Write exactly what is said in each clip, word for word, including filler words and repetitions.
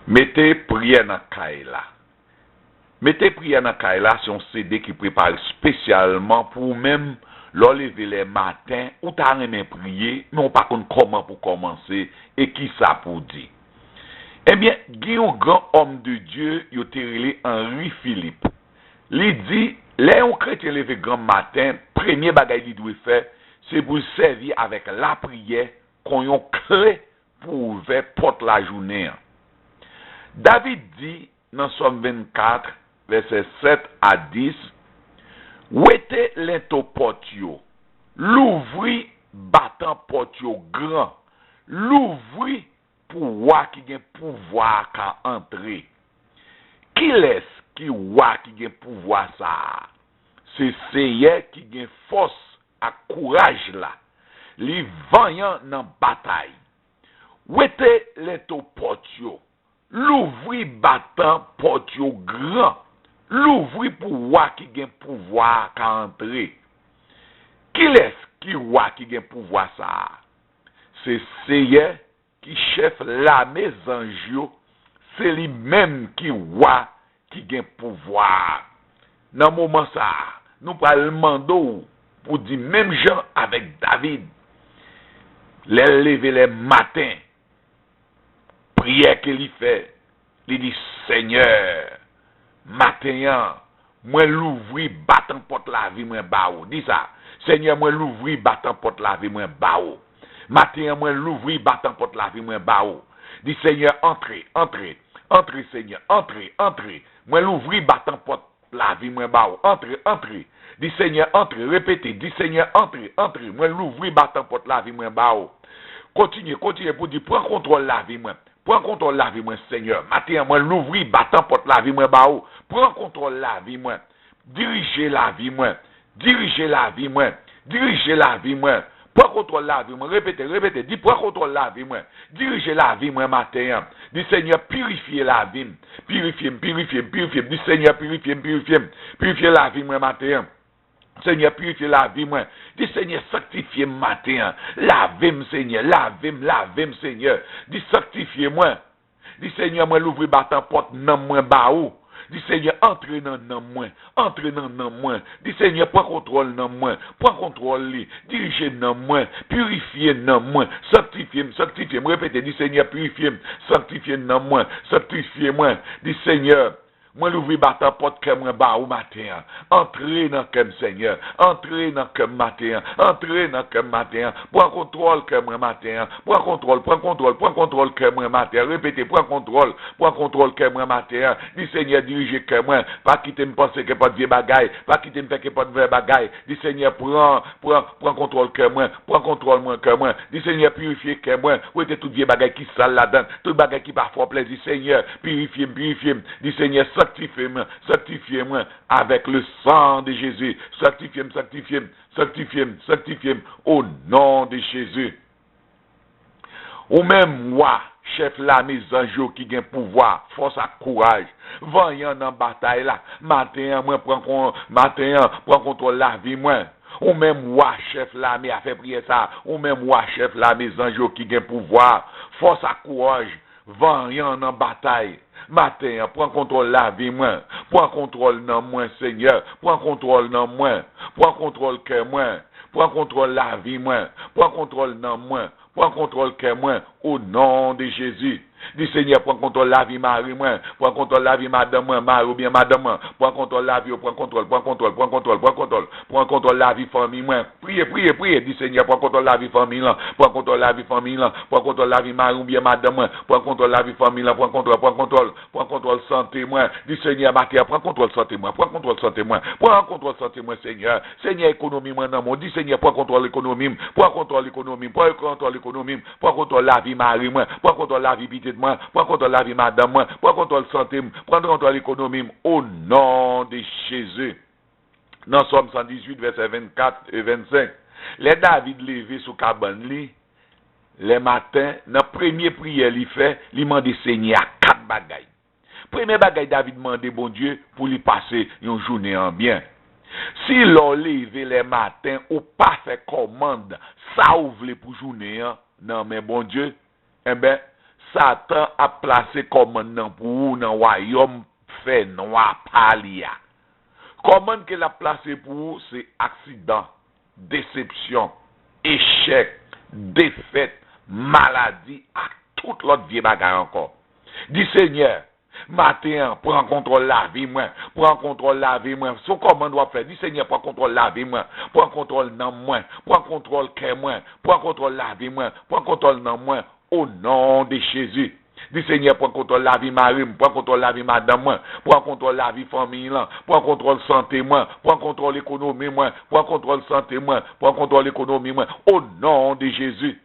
Mete priyè nan kay la. Mete priyè nan kay la se yon C D ki prepare espesyalman pou ou menm. Lè w leve lè maten, ou ta renmen priye, men ou pa konn kòman pou kòmanse e kisa pou w di. Ebyen, gen yon gran òm de Dye yo te rele Henri Philippe. Li di, lè yon kretyen leve granm maten, premye bagay li dwe fè, se pou l sèvi avèk lapriyè kon yon kle pou ouvè pòt lajounen an. David di nan Sòm vennkat, vèsè sèt a dis, wete lento pòt yo, louvri batan pòt yo gran, louvri pou wa ki gen pouvwa a ka antre. Kilès ki wa ki gen pouvwa sa a? Se Seyè ki gen fòs ak kouraj la. Li vanyan nan batay. Wete lento pòt yo. Louvri batan pòt yo gran. Louvri pou wa ki gen pouvwa a ka antre. Kilès ki wa ki gen pouvwa sa a? Se Seyè ki chèf lame zanj yo, se li menm ki wa ki gen pouvwa a. Nan moman sa a, nou pral mande w pou di menm jan avèk David, lè l leve lè maten, priyè ke li fè, li di, Senyè, maten an, mwen louvri batan pòt lavi mwen ba ou. Di sa, Senyè, mwen louvri batan pòt lavi mwen ba ou. Maten an, mwen louvri batan pòt lavi mwen ba ou. Di, Senyè, antre, antre, antre, Senyè, antre, antre. Mwen louvri batan pòt lavi mwen ba ou. Antre, antre. Di, Senyè, antre. Repete, di, Senyè, antre, antre. Mwen louvri batan pòt lavi mwen ba ou. Kontinye, kontinye pou di, pran kontwòl lavi mwen. Pran kontwòl lavi mwen, Senyè. Maten an, mwen louvri batan pòt lavi mwen ba ou. Pran kontwòl lavi mwen. Dirije lavi mwen. Dirije lavi mwen. Dirije lavi mwen. Pran kontwòl lavi mwen. Repete, repete. Di, pran kontwòl lavi mwen. Dirije lavi mwen maten an. Di, Senyè, pirifye lavi m. Pirifye m, pirifye m, pirifye m. Di, Senyè, pirifye m, pirifye m. Pirifye lavi mwen maten an. Senyè, pirifye lavi mwen. Di, Senyè, sanktifye m maten an. Lave m, Senyè. Lave m, lave m, Senyè. Di, sanktifye mwen. Di, Senyè, mwen louvri batan pòt nanm mwen ba ou. Di, Senyè, antre nan nanm mwen. Antre nan nanm mwen. Di, Senyè, pran kontwòl nanm mwen. Pran kontwòl li. Dirije nanm mwen. Pirifye nanm mwen. Sanktifye m, sanktifye m. Repete, di, Senyè, pirifye m. Sanktifye nanm mwen. Sanktifye mwen. Di, Senyè, mwen louvri batan pòt kè mwen ba ou maten an. Antre nan kè m, Senyè. Antre nan kè m maten an. Antre nan kè m maten an. Pran kontwòl kè mwen maten an. Pran kontwòl, pran kontwòl, pran kontwòl kè mwen maten an. Repete, pran kontwòl, pran kontwòl kè mwen maten an. Di, Senyè, dirije kè mwen. Pa kite m panse kenpòt vye bagay. Pa kite m fè kenpòt vye bagay. Di, Senyè, pran, pran, pran kontwòl kè mwen. Pran kontwòl mwen, kè mwen. Di, Senyè, pirifye kè mwen. Wete tout vye bagay ki sal ladan. Tout bagay ki pa fè w plezi, Senyè. Pirifye m, pirifye m. Di, Senyè, sanktifye mwen. Sanktifye mwen avèk le sang de Jésus. Sanktifye m, sanktifye m, sanktifye m, sanktifye m, o non de Jezi. Ou menm, wa, chèf lame zanj yo ki gen pouvwa, fòs ak kouraj, vanyan nan batay la, maten an, mwen pran kon, maten an, pran kontwòl lavi mwen. Ou menm, wa, chèf lame a fè priyè sa, ou menm, wa, chèf lame zanj yo ki gen pouvwa, fòs ak kouraj, vanyan nan batay. Maten an, pran kontwòl lavi mwen. Pran kontwòl nanm mwen, Senyè. Pran kontwòl nanm mwen. Pran kontwòl kè mwen. Pran kontwòl lavi mwen. Pran kontwòl nanm mwen. Pran kontwòl kè mwen. O non de Jezi. Di, Senyè, pran kontwòl lavi mari mwen. Pran kontwòl lavi madanm mwen, mari oubyen madanm mwen. Pran kontwòl lavi yo, pran kontwòl, pran kontwòl, pran kontwòl, pran kontwòl. Pran kontwòl lavi fanmi mwen. Priye, priye, priye. Di, Senyè, pran kontwòl lavi fanmi lan. Pran kontwòl lavi fanmi lan. Pran kontwòl lavi mari oubyen madanm mwen. Pran kontwòl lavi fanmi lan. Pran kontwòl, pran kontwòl. Pran kontwòl sante mwen. Di, Senyè, maten an, pran kontwòl sante mwen. Pran kontwòl sante mwen. Pran kontwòl sante mwen, Senyè. Senyè, ekonomi mwen nan men w. Di, Senyè, pran kontwòl ekonomi m. Pran kontwòl ekonomi m. Pran kontwòl ekonomi m. Pran kontwòl lavi mari mwen. Pran kontwòl lavi pitit mwen. Pran kontwòl lavi madanm mwen. Pran kontwòl sante m. Pran kontwòl ekonomi m. O non de Jezi. Nan Sòm san dizuit, vèsè vennkat e vennsenk, lè David leve sou kabann li, lè maten, nan premye priyè li fè, li mande Senyè a kat bagay. Premye bagay David mande Bondye pou li pase yon jounen an byen. Si lè w leve lè maten, ou pa fè kòmand sa ou vle pou jounen an nan men Bondye, enben, Satan ap plase kòmann nan pou ou nan wayòm fènwa pa li a. Kòmann ke l ap plase pou ou se aksidan, desepsyon, echèk, defèt, maladi ak tout lòt vye bagay ankò. Di Senyè, maten an, pran kontwòl lavi mwen, pran kontwòl lavi mwen. Se yon kòmann w ap fè. Di Senyè, pran kontwòl lavi mwen, pran kontwòl nanm mwen, pran kontwòl kè mwen, pran kontwòl lavi mwen, pran kontwòl nanm mwen. O non de Jezi. Di Senyè, pran kontwòl lavi mari m, pran kontwòl lavi madanm mwen, pran kontwòl lavi fanmiy lan, pran kontwòl sante mwen, pran kontwòl ekonomi mwen, pran kontwòl sante mwen, pran kontwòl ekonomi mwen. O non de Jezi.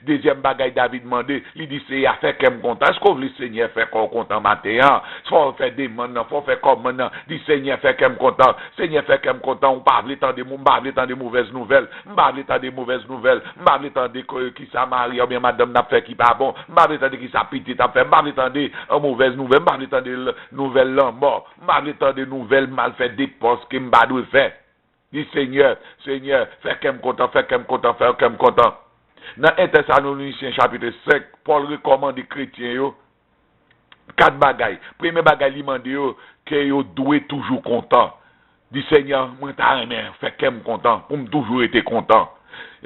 Dezyèm bagay David mande, li di, Seyè, fè kè m kontan. Èske w vle Senyè fè kè w kontan maten an? Fò w fè demann nan, fò w fè kòmann nan. Di, Senyè, fè kè m kontan. Senyè, fè kè m kontan. Ou pa vle tande, m pa vle tande movèz nouvèl. M pa vle tande movèz nouvèl. M pa vle tande ke, kisa mari oubyen madanm nan ap fè ki pa bon. M pa vle tande kisa pitit ap fè. M pa vle tande, an, movèz nouvèl. M pa vle tande l-, nouvèl lanmò. M pa vle tande nouvèl m al fè depans ke m pa dwe fè. Di, Senyè, Senyè, fè kè m kontan, fè kè m kontan, fè kè m kontan. Nan en Tesalonisyen chapit senk, Pòl rekòmande kretyen yo kat bagay. Premye bagay li mande yo, ke yo dwe toujou kontan. Di, Senyè, mwen ta renmen fè kè m kontan, pou m toujou rete kontan.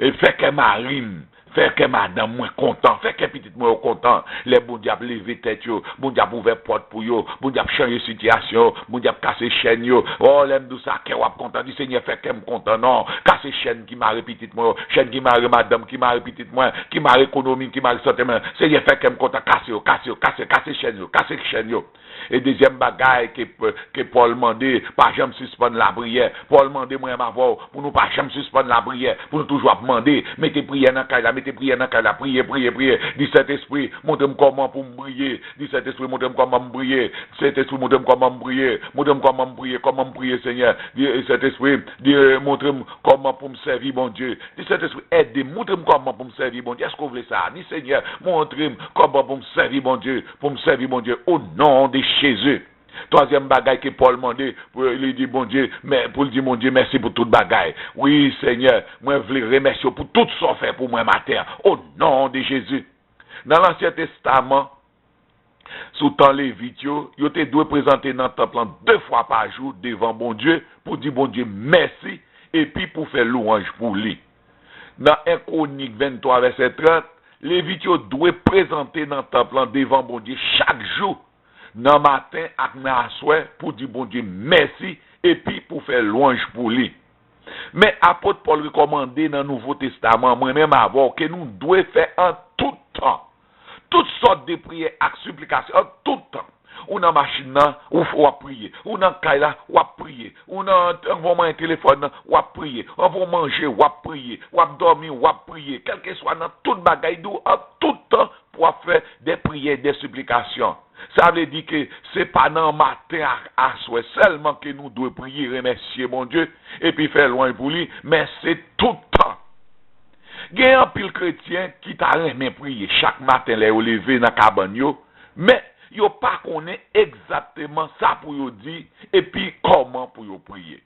E fè kè mari m, fè kè madanm mwen kontan, fè kè pitit mwen yo kontan. Lè Bondye ap leve tèt yo, Bondye ap ouvè pòt pou yo, Bondye ap chanje sitiyasyon yo, Bondye ap kase chèn yo. O, lè m di w sa, kè w ap kontan. Di, Senyè, fè kè m kontan, non. Kase chèn ki mare pitit mwen yo, chèn ki mare madanm, ki mare pitit mwen, ki mare ekonomi, ki mare sante mwen. Senyè, fè kè m kontan, kase yo, kase yo, kase, kase chèn yo, kase chèn yo. E dezyèm bagay ke, ke Pòl mande, pa janm sispann lapriyè. Pòl mande mwen menm avè w pou nou pa janm sispann lapriyè, pou nou toujou ap mande, mete priyè nan kay la, mete priyè nan kay la, priye, priye, priye. Di, Sentespri, montre m kòman pou m priye. Di, Sentespri, montre m kòman m priye. Sentespri, montre m kòman m priye. Montre m kòman m priye, kòman m priye, Senyè. Di, Sentespri, di, montre m kòman pou m sèvi Bondye. Di, Sentespri, ede m, montre m kòman pou m sèvi Bondye. Èske w vle sa? Di, Senyè, montre m kòman pou m sèvi Bondye, pou m sèvi Bondye, o non de Jezi. Twazyèm bagay ke Pòl mande, pou li di Bondye, mè-, pou l di Bondye mèsi pou tout bagay. Wi, Senyè, mwen vle remèsye w pou tout sa w fè pou mwen maten an, o non de Jezi. Nan Lansyen Testaman, sou tan Levit yo, yo te dwe prezante nan tanp lan de fwa pa jou devan Bondye pou di Bondye mèsi epi pou fè lwanj pou li. Nan en Kwonik venntwa, vèsè trant, Levit yo dwe prezante nan tanp lan devan Bondye chak jou, nan maten ak nan aswè, pou di Bondye mèsi epi pou fè lwanj pou li. Men apot Pòl rekòmande nan Nouvo Testaman, mwen menm avè w, ke nou dwe fè an tout tan. Tout sòt de priyè ak siplikasyon, an tout tan. Ou nan machin nan, ou, w ap priye. Ou nan kay la, w ap priye. Ou nan, anvan w manyen telefòn nan, w ap priye. Anvan w manje, w ap priye. W ap dòmi, w ap priye. Kèlkeswa nan tout bagay, di w an tout tan pou w ap fè de priyè, de siplikasyon. Sa vle di ke se pa nan maten ak aswè sèlman ke nou dwe priye, remèsye Bondye, epi fè lwanj pou li, men se tout tan. Gen anpil kretyen ki ta renmen priye chak maten lè yo leve nan kabann yo, men yo pa konnen egzakteman sa pou yo di epi kòman pou yo priye.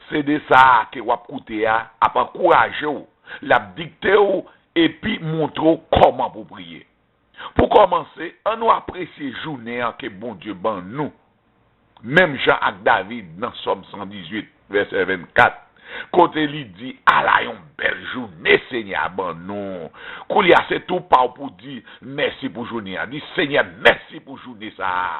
C D sa a ke w ap koute a ap ankouraje w, l ap dikte w epi montre w kòman pou priye. Pou kòmanse, ann nou apresye jounen an ke Bondye ban nou. Menm jan ak David nan Sòm san dizuit, vèsè vennkat, kote li di, Ala yon bèl jounen Senyè a ban nou! Koulye a, se tou pa w pou di mèsi pou jounen an. Di, Senyè, mèsi pou jounen sa a.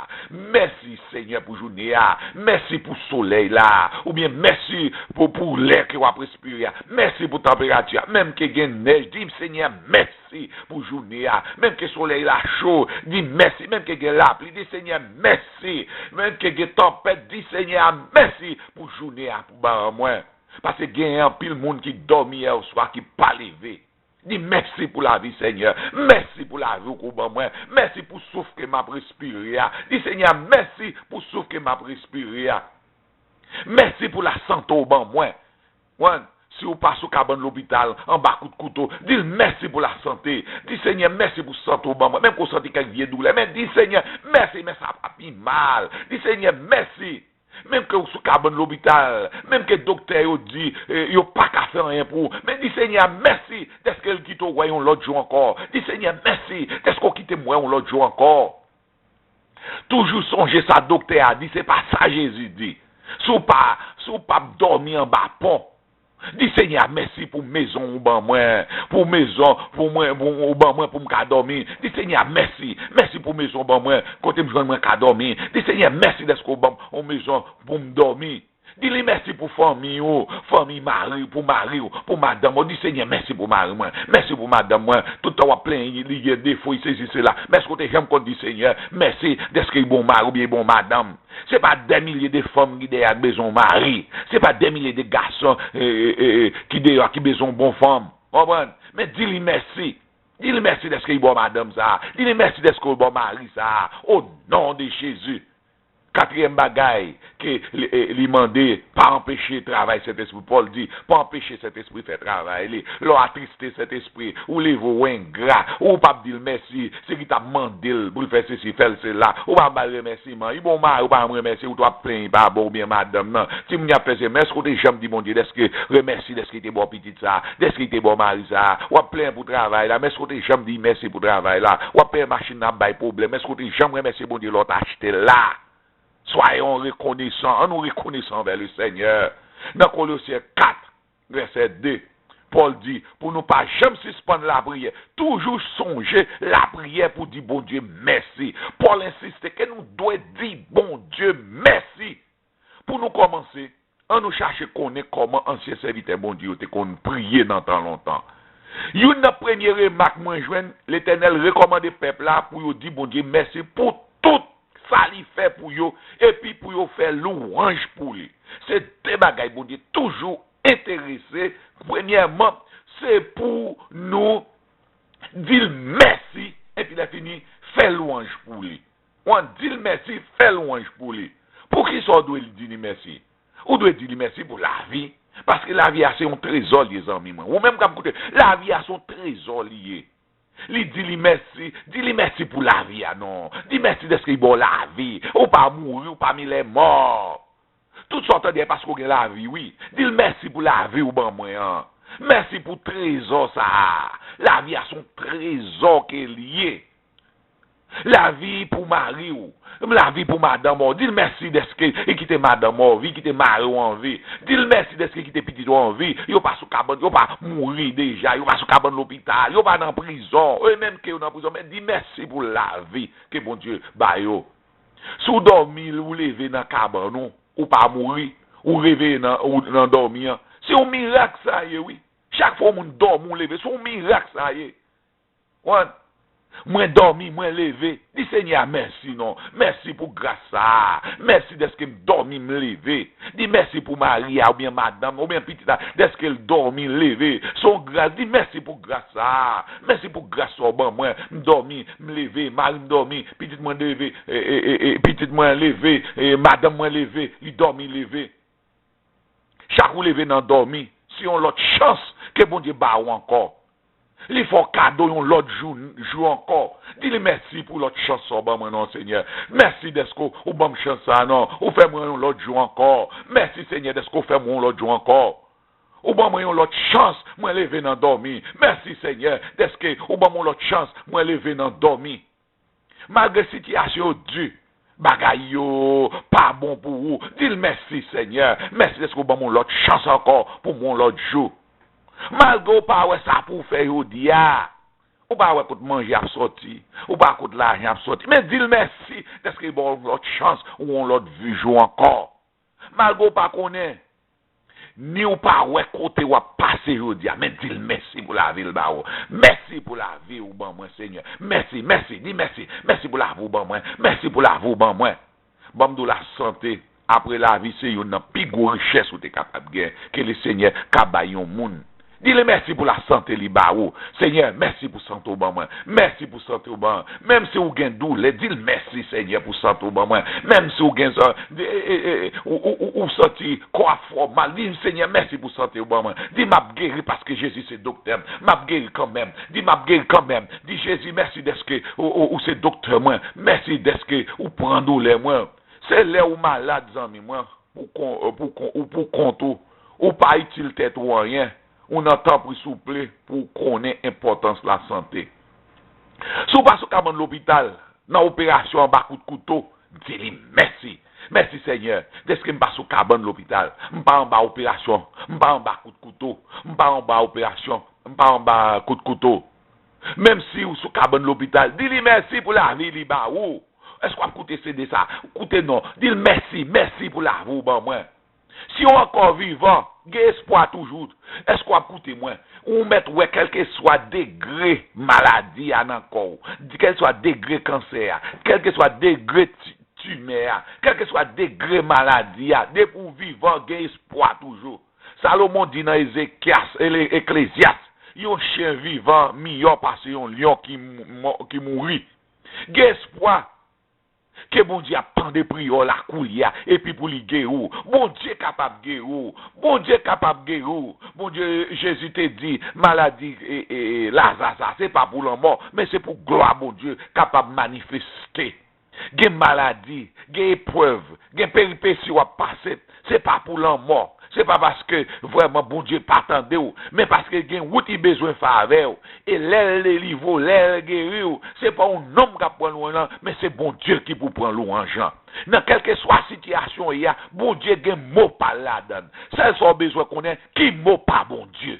Mèsi, Senyè, pou jounen an. Mèsi pou solèy la. Oubyen mèsi pou, pou lè ke w ap respire a. Mèsi pou tanperati a. Menm ke gen nèj, di, Senyè, mèsi pou jounen an. Menm ke solèy la cho, di mèsi. Menm ke gen lapli, di, Senyè, mèsi. Menm ke gen tanpèt, di, Senyè, mèsi pou jounen an, pou ban mwen. Paske gen anpil moun ki dòmi yè oswa ki pa leve. Di, Mèsi pou lavi, Senyè. Mèsi pou lavi w ke w ban mwen. Mèsi pou souf ke m ap respire a. Di, Senyè, mèsi pou souf ke m ap respire a. Mèsi pou lasante w ban mwen. Wan, si w pa sou kabann lopital, anba kout kouto, di l mèsi pou lasante. Di, Senyè, mèsi pou sante w ban mwen. Menm ke w santi kèk vye doulè, men di, Senyè, mèsi, men sa pa pi mal. Di, Senyè, mèsi. Menm ke w sou kabann lopital, menm ke doktè yo di eh, yo pa ka fè anyen pou ou, men di Senyè a mèsi dèske l kite w wè yon lòt jou ankò. Di Senyè mèsi dèske w kite m wè yon lòt jou ankò. Toujou sonje sa doktè a di, se pa sa Jezi di. Si w pa, si w p ap dòmi anba pon, di Senyè a mèsi pou mezon ou ban mwen, pou mezon pou mwen, pou ou ban mwen pou m ka dòmi. Di Senyè a mèsi, mèsi pou mezon ou ban mwen, kote m jwenn mwen ka dòmi. Di Senyè mèsi dèske ou ban m yon mezon pou m dòmi. Di li mèsi pou fanmi ou, fanmi mari, pou mari ou, pou madanm ou. Di Senyè mèsi pou mari mwen, mèsi pou madanm mwen. Tout tan w ap plenyen li gen defo, li sesi sela. Mèsi ou te janm konn di Senyè mèsi dèske li bon mari oubyen li bon madanm. Se pa dè milye de fanm ki dèyè a ki bezwen yon mari. Se pa dè milye de gason eh, eh, eh, ki deyò a ki bezwen yon bon fanm. Konprann? Men di li mèsi. Di li mèsi dèske li ba w madanm sa a. Di li mèsi dèske w ba w mari sa a. O non de Jezi. Katriyèm bagay ke li, eh, li mande, pa anpeche travay Sentespri. Pòl di, pa anpeche Sentespri fè travay li. Lè w atriste Sentespri, ou leve w engra, ou p ap di l mèsi, se ki t ap mande l pou l fè sesi, fè l sela. Ou pa ba l remèsiman. Li bon mari, ou pa janm remèsye, ou tou ap plenyen pa bon oubyen madanm nan. Timoun y ap fè se, men èske w te janm di Bondye dèske remèsi dèske li te ba w pitit sa a, dèske li te ba w mari sa a? W ap plenyen pou travay la, men èske w te janm di mèsi pou travay la? W ap peye machin nan ap bay pwoblèm, èske w te janm remèsye Bondye lè w t achte l la? Soyons reconnaissants, ann nou rekonesan anvè le Senyè. Nan Kolosyen kat, vèsè de, Pòl di, pou nou pa janm sispann lapriyè, toujou sonje lapriyè pou di Bondye mèsi. Pòl ensiste ke nou dwe di Bondye mèsi. Pou nou kòmanse, ann nou chache konnen kòman ansyen sèvitè Bondye yo te konn priye nan tan lontan. Youn nan premye remak mwen jwenn, Letènèl rekòmande pèp la pou yo di Bondye mèsi pou tout sa li fè pou yo, epi pou yo fè lwanj pou li. Se de bagay Bondye toujou enterese. Premyèman, se pou nou di l mèsi, epi lè fini, fè lwanj pou li. Ou ann di l mèsi, fè lwanj pou li. Poukisa w dwe di li mèsi? Ou dwe di li mèsi pou lavi. Paske lavi a se yon trezò li ye, zanmi mwen. Ou menm k ap koute, lavi a se yon trezò li ye. Li di li mèsi, di li mèsi pou lavi a non. Di mèsi dèske li ba w lavi. Ou pa mouri, ou pami lè mò. Tout sa w tande a paske w gen lavi, wi. Di l mèsi pou lavi ou ban mwen an. Mèsi pou trezò sa a. Lavi a se yon trezò ke l ye. Lavi pou mari w. Lavi pou madanm ou. Di l mèsi dèske li kite madanm ou an vi, li kite mari w an vi. Di l mèsi dèske li kite pitit ou an vi. Yo pa sou kabann, yo pa mouri deja, yo pa sou kabann lopital, yo pa nan prizon. E menm ke yo nan prizon, men di mèsi pou lavi ke Bondye ba yo. Si w dòmi, ou leve nan kabann ou, ou pa mouri, ou reveye nan, ou nan dòmi an. Se yon mirak sa ye, wi. Chak fwa yon moun dòmi, ou leve, se yon mirak sa ye. Konprann? Mwen dòmi, mwen leve. Di Senyè a mèsi non. Mèsi pou gras sa a. Mèsi dèske m dòmi, m leve. Di mèsi pou mari a, oubyen madanm, oubyen pitit la, dèske l dòmi, l leve. Se yon gras. Di mèsi pou gras sa a. Mèsi pou gras sa w ban mwen. M dòmi, m leve. Mari m dòmi, pitit mwen leve, e, e, e, e, pitit mwen leve, e, madanm mwen leve, li dòmi, leve. Chak ou leve nan dòmi, se yon lòt chans ke Bondye ba ou ankò. Li fè w kado yon lòt jou, jou ankò. Di li mèsi pou lòt chans sa w ban mwen non, Senyè. Mèsi dèske w ban m chans sa a non. Ou fè mwen yon lòt jou ankò. Mèsi, Senyè, dèske w fè mwen yon lòt jou ankò. Ou ban mwen yon lòt chans, mwen leve nan dòmi. Mèsi, Senyè, dèske ou ban m yon lòt chans, mwen leve nan dòmi. Malgre sitiyasyon yo di, bagay yo pa bon pou ou, di l mèsi, Senyè. Mèsi dèske w ban m yon lòt chans ankò pou m yon lòt jou. Malgre w pa wè sa pou w fè jodi a, ou pa wè kot manje ap sòti, ou pa wè kot lajan ap sòti, men di l mèsi dèske l ba w yon lòt chans, ou yon lòt vi jou ankò. Malgre w pa konnen, ni w pa wè kote w ap pase jodi a, men di l mèsi pou lavi l ba ou. Mèsi pou lavi ou ban mwen, Senyè. Mèsi, mèsi, di mèsi. Mèsi pou lavi ou ban mwen. Mèsi pou lavi ou ban mwen. Ban m di w lasante, apre lavi, se youn nan pi gwo richès ou te kapab gen, ke Lesenyè ka bay yon moun. Di li mèsi pou lasante li ba ou. Senyè, mèsi pou sante w ban mwen. Mèsi pou sante w ban. Menm si w gen doulè, di l mèsi, Senyè, pou sante w ban mwen. Menm si w gen zan, e, e, e, ou, ou, ou, ou santi kò a fè w mal, di l, Senyè, mèsi pou sante w ban mwen. Di m ap geri paske Jezi se doktè m. M ap geri kanmenm. Di m ap geri kanmenm. Di Jezi, mèsi dèske ou, ou, ou se doktè mwen. Mèsi dèske ou pran doulè mwen. Se lè ou malad, zanmi mwen, pou kon, pou kon, ou pou kont ou, ou pa itil tèt ou anyen, ou nan tanpri souple pou w konnen enpòtans lasante. Si w pa sou kabann lopital, nan operasyon anba kout kouto, di li mèsi. Mèsi Senyè, dèske m pa sou kabann lopital, m pa anba operasyon, m pa anba kout kouto, m pa anba operasyon, m pa anba kout kouto. Menm si w sou kabann lopital, di li mèsi pou lavi li ba ou. Èske w ap koute C D sa? Koute non. Di l mèsi, mèsi pou lavi w ban mwen. Si w ankò vivan, gen espwa toujou. Èske w ap koute mwen? Ou mèt wè kèlkeswa degre maladi a nan kò w, kèlkeswa degre kansè a, kèlkeswa degre ti- timè a, kèlkeswa degre maladi a, depi w vivan, gen espwa toujou. Salomon di nan Ezekyas, ele- Eklezyas, yon chen vivan miyò pase yon lyon ki, mò- ki mouri. Gen espwa ke Bondye ap tande priyè w la koulye a, epi pou li geri w. Bondye kapab geri w. Bondye kapab geri w. Bondye, Jezi te di, maladi e, e, e, Laza sa, se pa pou lanmò, men se pou glwa Bondye kapab manifeste. Gen maladi, gen eprèv, gen peripesi w ap pase. Se pa pou lanmò. Se pa paske vrèman Bondye pa tande w, men paske gen wout li bezwen fè avè w. E lè l delivre w, lè l geri w, se pa yon nonm k ap pran lwanj lan, men se Bondye ki pou pran lwanj lan. Nan kèlkeswa sitiyasyon w ye a, Bondye gen mo pa l ladan l. Sèl sa w bezwen konnen, ki mo pa Bondye.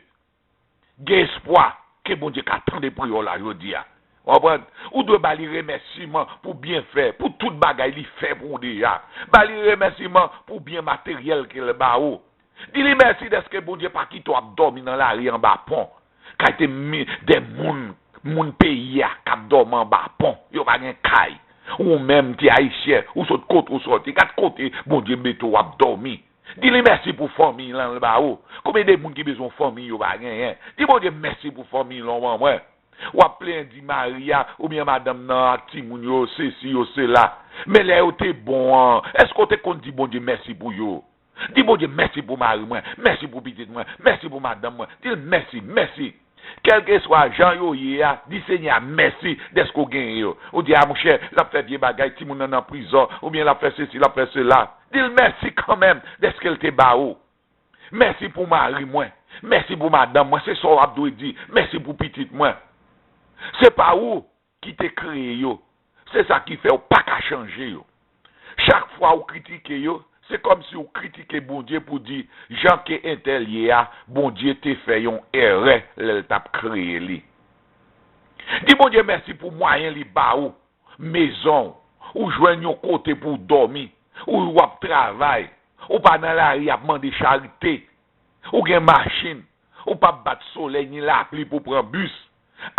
Gen espwa ke Bondye ka tande priyè w la jodi a. W konprann? Ou dwe ba li remèsiman pou byenfè, pou tout bagay li fè pou ou deja. Ba li remèsiman pou byen materyèl ke l ba ou. Di li mèsi dèske Bondye pa kite w ap dòmi nan lari anba pon. Kalite mi- de moun, moun peyi a k ap dòmi anba pon. Yo pa gen kay. Ou menm, ti Ayisyen, ou sot kote ou sòti. Gad kote Bondye mete w ap dòmi. Di li mèsi pou fanmi lan l ba ou. Konbyen de moun ki bezwen fanmi yo pa genyen? Di Bondye mèsi pou fanmi lan w ban mwen. W ap plenyen di mari a oubyen madanm nan ak timoun yo, sesi yo, sela. Men lè yo te bon an, èske w te konn di Bondye mèsi pou yo? Di Bondye mèsi pou mari mwen, mèsi pou pitit mwen, mèsi pou madanm mwen. Di l mèsi, mèsi. Kèlkeswa jan yo ye a, di Senyè a mèsi dèske w genyen yo. Ou di, a monchè, l ap fè vye bagay, timoun nan nan prizon, oubyen l ap fè sesi, l ap fè sela. Di l mèsi kanmenm dèske l te ba ou. Mèsi pou mari mwen. Mèsi pou madanm mwen. Se sa w ap dwe di. Mèsi pou pitit mwen. Se pa ou ki te kreye yo. Se sa ki fè w pa ka chanje yo. Chak fwa ou kritike yo, se kòmsi ou kritike Bondye pou di, jan ke entèl ye a, Bondye te fè yon erè lè l t ap kreye li. Di Bondye mèsi pou mwayen li ba ou, mezon w, ou jwenn yon kote pou w dòmi, ou w ap travay, ou pa nan lari ap mande charite, ou gen machin, ou p ap bat solèy ni lapli pou pran bis.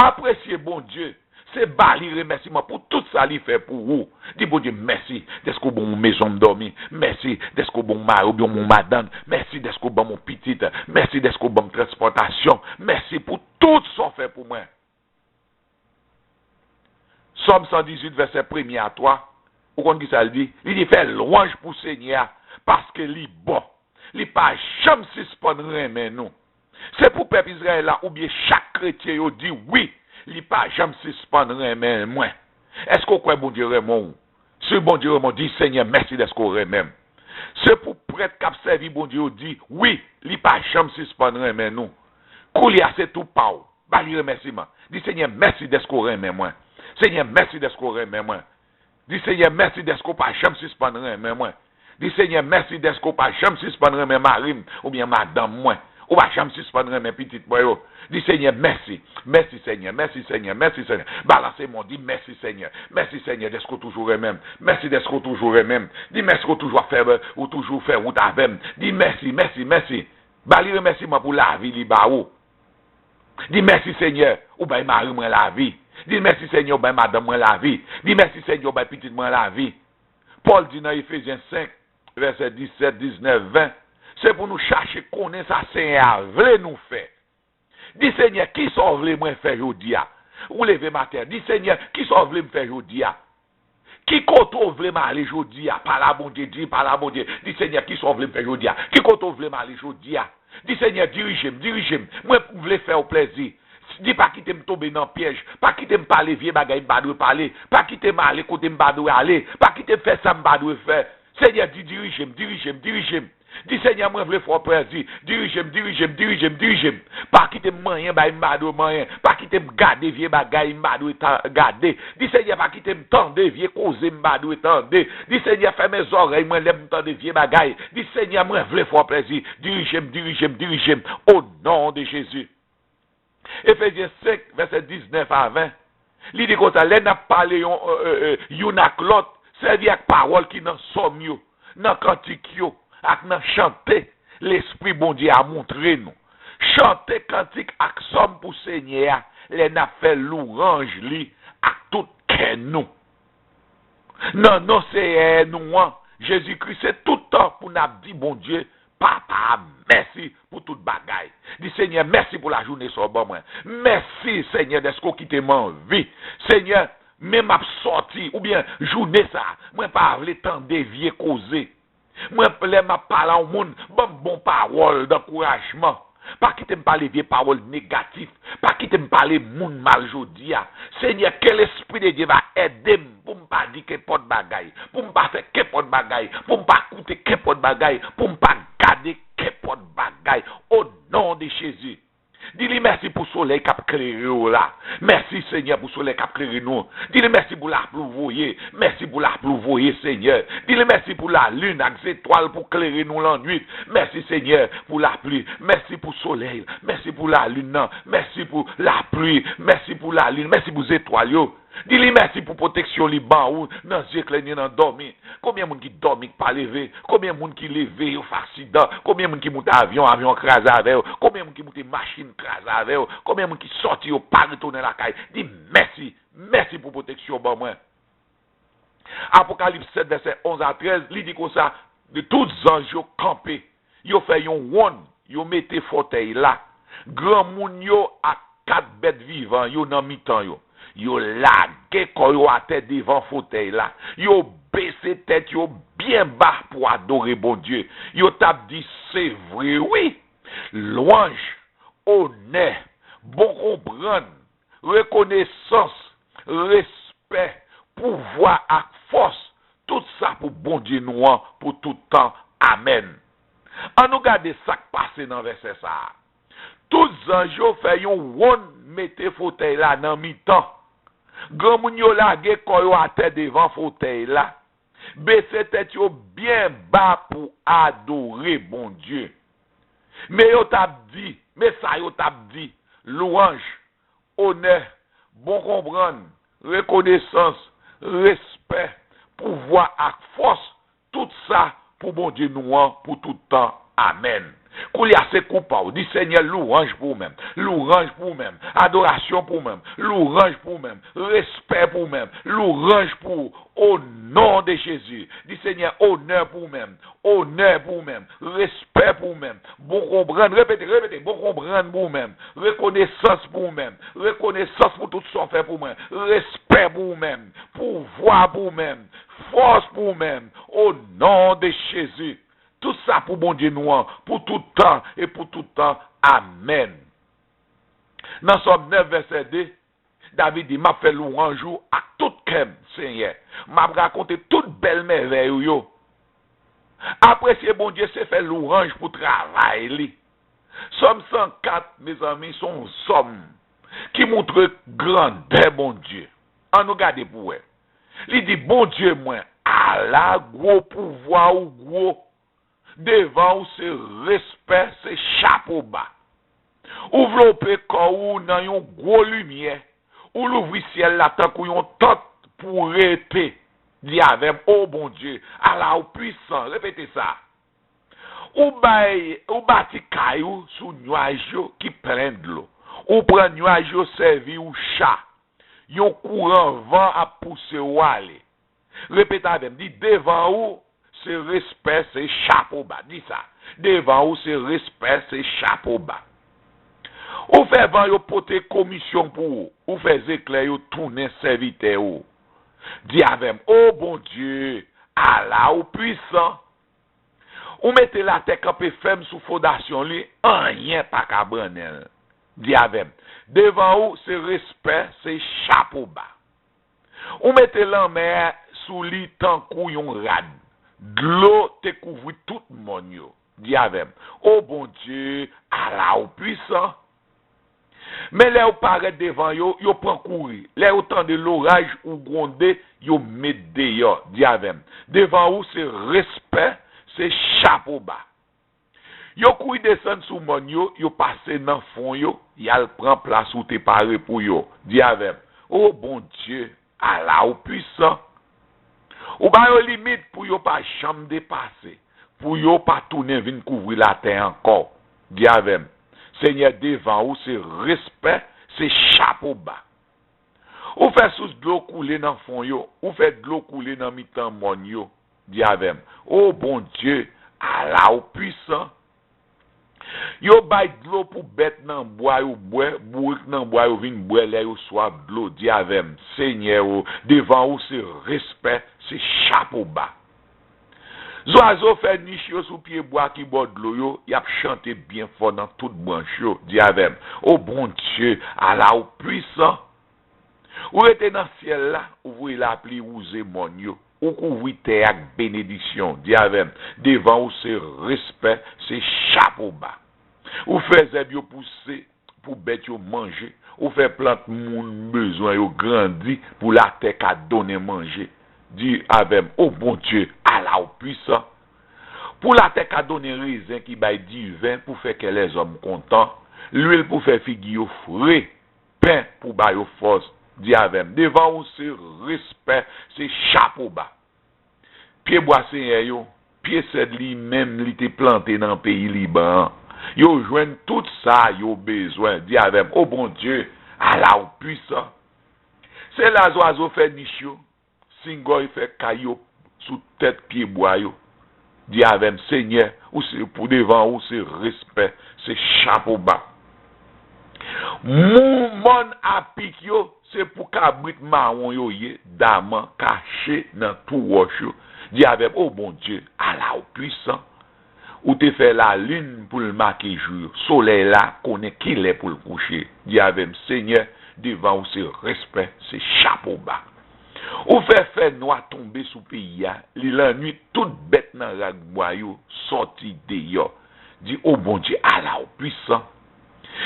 Apresye Bondye, se ba li remèsiman pou tout sa li fè pou ou. Di Bondye mèsi dèske w ban m yon mezon m dòmi, mèsi dèske w ban m yon mari oubyen yon madanm, mèsi dèske w ban m yon pitit, mèsi dèske w ban m transpòtasyon, mèsi pou tout sa w fè pou mwen. Sòm san dizuit, vèsè premye a twa, ou konn kisa l di? Li di, fè lwanj pou Senyè a, paske li bon. Li pa janm sispann renmen nou. Se pou pèp Izrayèl la oubyen chak kretyen yo di wi, li pa janm sispann renmen mwen. Èske w kwè Bondye renmen w? Si Bondye renmen w, di, Senyè, mèsi dèske w renmen m. Se pou prèt k ap sèvi Bondye yo di, wi, li pa janm sispann renmen nou. Koulye a, se tou pa w. Ba li remèsiman. Di, Senyè, mèsi dèske w renmen mwen. Senyè, mèsi dèske w renmen mwen. Di, Senyè, mèsi dèske w pa janm sispann renmen mwen. Di, Senyè, mèsi dèske w pa janm sispann renmen mari m oubyen madanm mwen. Ou pa janm sispann renmen pitit mwen yo. Di, Senyè, mèsi. Mèsi, Senyè. Mèsi, Senyè. Mèsi, Senyè. Balanse men w, di, mèsi, Senyè. Mèsi, Senyè, dèske w toujou renmen m. Mèsi dèske w toujou renmen m. Di, mèsi w toujou ap fè, ou toujou fè wout avè m. Di, mèsi, mèsi, mèsi. Ba li remèsiman pou lavi li ba ou. Di, mèsi, Senyè, ou bay mari mwen lavi. Di, mèsi, Senyè, ou bay madanm mwen lavi. Di, mèsi, Senyè, ou bay pitit mwen lavi. Pòl di nan Efezyen senk, vèsè disèt, diznèf, ven, se pou nou chache konnen sa Senyè a vle nou fè. Di, Senyè, kisa w vle mwen fè jodi a? Ou leve maten an, di, Senyè, kisa w vle m fè jodi a? Ki kote w vle m ale jodi a? Pale a Bondye, di, pale a Bondye. Di, Senyè, kisa w vle m fè jodi a? Ki kote w vle m ale jodi a? Di, Senyè, dirije m, dirije m. Mwen vle fè w plèzi. Di pa kite m tonbe nan pyèj. Pa kite m pale vye bagay m pa dwe pale. Pa kite m ale kote m pa dwe ale. Pa kite m fè sa m pa dwe fè. Senyè, di dirije m, dirije m, dirije m. Di Senyè, mwen vle fè w plezi. Dirije m, dirije m, dirije m, dirije m. Pa kite m manyen bay m pa dwe manyen. Pa kite m gade vye bagay m pa dwe ta- gade. Di Senyè, pa kite m tande vye koze m pa dwe tande. Di Senyè, fèmen zòrèy mwen lè m tande vye bagay. Di Senyè, mwen vle fè w plezi. Dirije m, dirije m, dirije m. O non de Jezi. Efezyen senk, vèsè diznèf a ven, li di konsa, lè n ap pale yon, e, e, e, youn ak lòt, sèvi ak pawòl ki nan sòm yo, nan kantik yo, ak nan chante Lespri Bondye a montre nou. Chante kantik ak sòm pou Senyè a lè n ap fè louwanj li ak tout kè nou. Nan non Seyè nou an, Jezi Kris, se tout tan pou n ap di Bondye, Papa, mèsi pou tout bagay. Di, Senyè, mèsi pou lajounen sa w ban mwen. Mèsi, Senyè, dèske w kite m an vi. Senyè, men m ap sòti, oubyen jounen sa a, mwen pa vle tande vye koze. Mwen, lè m ap pale a yon moun, ban m bon pawòl dankourajman. Pa kite m pale vye pawòl negatif. Pa kite m pale moun mal jodi a. Senyè, ke Lespri de Dye va ede m pou m pa di kenpòt bagay, pou m pa fè kenpòt bagay, pou m pa koute kenpòt bagay, pou m pa gade kenpòt bagay. O non de Jezi. Di li mèsi pou solèy k ap klere w la. Mèsi, Senyè, pou solèy k ap klere nou. Di li mèsi pou lapli w voye. Mèsi pou lapli w voye, Senyè. Di li mèsi pou lalin ak zetwal pou klere nou lannwit. Mèsi, Senyè, pou lapli. Mèsi pou solèy. Mèsi pou lalin nan. Mèsi pou lapli. Mèsi pou lalin. Mèsi pou zetwal yo. Di li mèsi pou pwoteksyon li ban ou nan zye klè ni nan dòmi. Konbyen moun ki dòmi k pa leve? Konbyen moun ki leve yo fè aksidan? Konbyen moun ki moute avyon, avyon kraze avè yo? Konbyen moun ki moute machin kraze avè yo? Konbyen moun ki sòti yo pa retounen lakay? Di mèsi, mèsi pou pwoteksyon ban mwen. Apokalips sèt vèsè onz a trèz, li di konsa, de tout zanj yo kanpe, yo fè yon wonn, yo mete fòtèy la, granmoun yo ak kat bèt vivan yo nan mitan yo. Yo lage kò yo atè devan fòtèy la. Yo bese tèt yo byen ba pou adore Bondye. Yo t ap di, se vre wi, lwanj, onè, bon konprann, rekonesans, respè, pouvwa ak fòs, tout sa pou Bondye nou an pou tout tan. Amèn. Ann nou gade sa k pase nan vèsè sa a. Tout zanj yo fè yon wonn mete fotèy la nan mitan. Granmoun yo lage kò yo atè devan fotèy la, bese tèt yo byen ba pou adore Bondye. Men yo t ap di, men sa yo t ap di, lwanj, onè, bon konprann, rekonesans, respè, pouvwa ak fòs, tout sa pou Bondye nou an pou tout tan. Amèn. Koulye a se kou pa w. Di, Senyè, lwanj pou ou menm, lwanj pou ou menm, adorasyon pou ou menm, lwanj pou ou menm, respè pou ou menm, lwanj pou ou, o non de Jezi. Di, Senyè, onè pou ou menm, onè pou ou menm, respè pou ou menm, bon konprann, repete, repete, bon konprann pou ou menm, rekonesans pou ou menm, rekonesans pou tout sa w fè pou mwen, respè pou ou menm, pouvwa pou ou menm, fòs pou ou menm, o non de Jezi. Tout sa pou Bondye nou an, pou tout tan e pou tout tan. Amèn. Nan Sòm nèf, vèsè de, David di, m ap fè lwanj ou ak tout kè m, Senyè. M ap rakonte tout bèl mèvèy ou yo. Apresye Bondye se fè lwanj pou travay li. Sòm san kat, mezanmi, se yon sòm ki montre grandè Bondye. Ann nou gade pou wè. Li di, Bondye mwen, ala gwo pouvwa ou gwo! Devan ou se respè, se chapo ba. Ou vlope kò ou nan yon gwo limyè. Ou louvri syèl la tankou yon tant pou w rete. Di avè m, o Bondye, ala ou pwisan. Repete sa. Ou bay, ou bati kay ou sou nywaj yo ki plen dlo. Ou pran nywaj yo sèvi ou cha. Yon kouran van ap pouse w ale. Repete avè m, di, devan ou se respè, se chapo ba. Di sa. Devan ou se respè, se chapo ba. Ou fè van yo pote komisyon pou ou. Ou fè zeklè yo tounen sèvitè ou. Di avè m, o Bondye, ala ou pwisan! Ou mete latè kanpe fèm sou fondasyon li, anyen pa ka brannen l. Di avè m, Devan ou se respè, se chapo ba. Ou mete lanmè sou li tankou yon rad. Dlo te kouvri tout mòn yo. Di avè m, O Bondye, ala w pwisan! Men lè yo parèt devan yo, yo pran kouri. Lè yo tande loraj ou gwonde, yo met deyò. Di avè m, devan ou se respè, se chapo ba. Yo kouri desann sou mòn yo, yo pase nan fon yo, y al pran plas ou te pare pou yo. Di avè m, O Bondye, ala w pwisan! Ou ba yo limit pou yo pa janm depase, pou yo pa tounen vin kouvri latè ankò. Di avè m, Senyè, devan ou se respè, se chapo ba. Ou fè sous dlo koule nan fon yo, ou fè dlo koule nan mitan mòn yo. Di avè m, O Bondye, ala w pwisan! Yo bay dlo pou bèt nan bwa yo bwè, bourik nan bwa yo vin bwè lè yo swaf dlo. Di avè m, Senyè o, devan ou se respè, se chapo ba. Zwazo fè nich yo sou pyebwa ki bò dlo yo, y ap chante byen fò nan tout branch yo. Di avè m, O Bondye, ala w pwisan! Ou rete nan syèl la, ou voye lapli wouze mòn yo. Ou kouvri tè ak benediksyon. Di avè m, devan ou se respè, se chapo ba. Ou fè zèb yo pouse pou bèt yo manje. Ou fè plant moun bezwen yo grandi pou latè ka donnen manje. Di avè m, O Bondye, ala w pwisan! Pou latè ka donnen rezen ki bay diven pou fè kè lèzòm kontan, lwil pou fè figi yo fre, pen pou ba yo fòs. Di avè m, devan ou se respè, se chapo ba. Pyebwa Senyè yo, pye sèd li menm li te plante nan peyi Liban an, yo jwenn tout sa yo bezwen. Di avè m, O Bondye, ala w pwisan! Se la zwazo fè nich yo, singòy fè kay yo sou tèt pyebwa yo. Di avè m, Senyè, ou se, pou devan ou se respè, se chapo ba. Mou mòn apik yo, se pou kabrit mawon yo ye, daman kache nan twou wòch yo. Di avè m, O Bondye, ala w pwisan! Ou te fè lalin pou l make jou yo, solèy la konnen kilè pou l kouche. Di avè m, Senyè, devan ou se respè, se chapo ba. Ou fè fènwa tonbe sou peyi a, li lannwit tout bèt nan rak bwa yo sòti deyò. Di, O Bondye, ala w pwisan!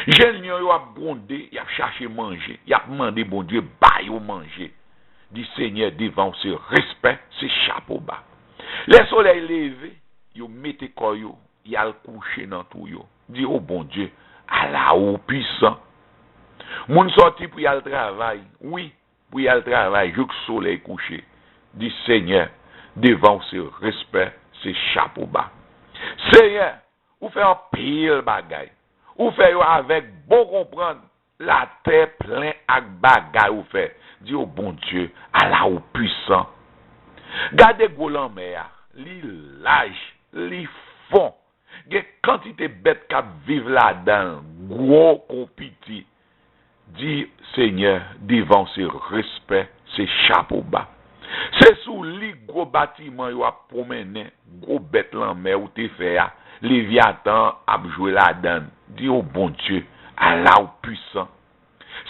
Jen lyon yo ap gwonde, y ap chache manje, y ap mande Bondye ba yo manje. Di, Senyè, devan ou se respè, se chapo ba. Lè solèy leve, yo mete kò yo, y al kouche nan twou yo. Di, O Bondye, ala ou pwisan! Moun sòti pou y al travay, wi, pou y al travay jouk solèy kouche. Di, Senyè, devan ou se respè, se chapo ba. Senyè, ou fè anpil bagay. Ou fè yo avèk bon konprann. Latè plen ak bagay ou fè. Di, O Bondye, ala ou pwisan! Gade gwo lanmè a, li laj, li fon. Gen kantite bèt k ap viv ladan l, gwo kon piti. Di, Senyè, devan w se respè, se chapo ba. Se sou li gwo batiman yo ap pwomennen, gwo bèt lanmè ou te fè a, Levyatan an ap jwe ladan l. Di, O Bondye, ala w pwisan!